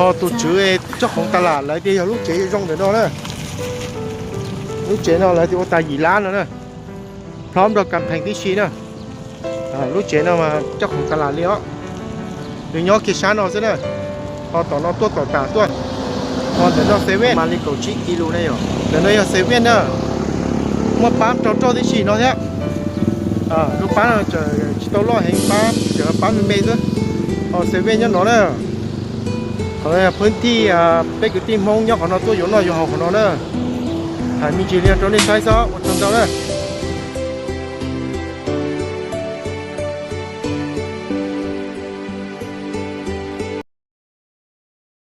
Ôi, tus chủ, ê, ເຈົ້າຂອງຕະຫຼາດ ລາວຕິເອົາລູກເຈຍຢູ່ຊ່ອງເດີນອກເນີ ລູກເຈຍເນາະ ລາວຕິໂອຕາຍ ຍີ່ລ້ານແລ້ວເນີ ພ້ອມດອກກຳແພງທີ່ຊີເນີ ອ່າ ລູກເຈຍເນາະ ມາເຈົ້າຂອງຕະຫຼາດເລີຍເນາະ ຫຼືຍໍເຄຊາເນາະ ເຊີເນີ ເອົາຕໍ່ເນາະ ຕົວະຕໍ່ຕາຕົວະ ເອົາເດີນອກເຊເວ່ນ ມາລີໂກຈິກິໂລໄດ້ເນາະ ເດີນອກເຊເວ່ນເນີ ມາປ້ຳເຈົ້າໂຈ້ທີ່ຊີເນາະແທ້ ອ່າ ລູກປ້າເນາະ ຈະ ຈະຕ້ອງລໍແຮງປ້ຳ ຈະປ້ຳເມເດີ ເອົາເຊເວ່ນຍອດເນາະເນີ ເອົາເນາະ ພື້ນທີ່ ອ່າ ເປັກກະຕິໂມງຍອດຂອງເນາະ ຕົວະຢູ່ເນາະ ຢູ່ເຮົາຂອງເນາະເນີ ຖ້າມີຈີເນຍໂຕນີ້ໃຊ້ຊະ ອົດທົນເຈົ້າເນີ